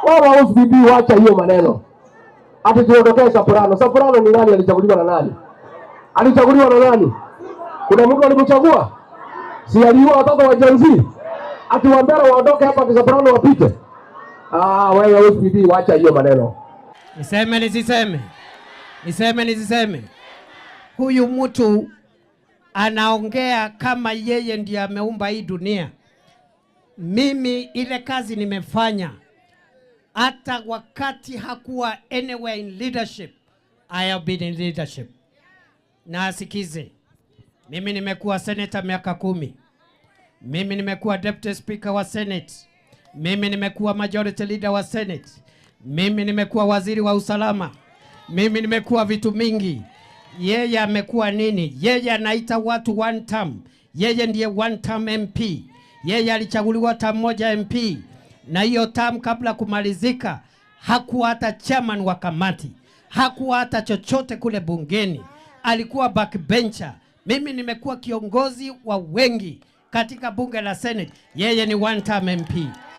Wewe OCPD, wacha hiyo maneno. Ati tuondokee Soprano. Soprano ni nani? Alichaguliwa na nani? Alichaguliwa na nani? Kuna mtu alimchagua? Si aliua watoto wa Gen Z? Ati Wambera waondoke hapa ati Soprano wapite? Ah, wewe OCPD, wacha hiyo maneno. Niseme nisiseme? Niseme nisiseme? Huyu mtu anaongea kama yeye ndiye ameumba hii dunia. Mimi ile kazi nimefanya, hata wakati hakuwa anywhere in leadership, I have been in leadership. Na asikize, mimi nimekuwa senator miaka 10, mimi nimekuwa deputy speaker wa Senate, mimi nimekuwa majority leader wa Senate, mimi nimekuwa waziri wa usalama, mimi nimekuwa vitu mingi. Yeye amekuwa nini? Yeye anaita watu one term. Yeye ndiye one term MP. Yeye alichaguliwa term moja MP, na hiyo term kabla kumalizika hakuwa hata chairman wa kamati, hakuwa hata chochote kule bungeni, alikuwa backbencher. Mimi nimekuwa kiongozi wa wengi katika bunge la Senate, yeye ni one term MP.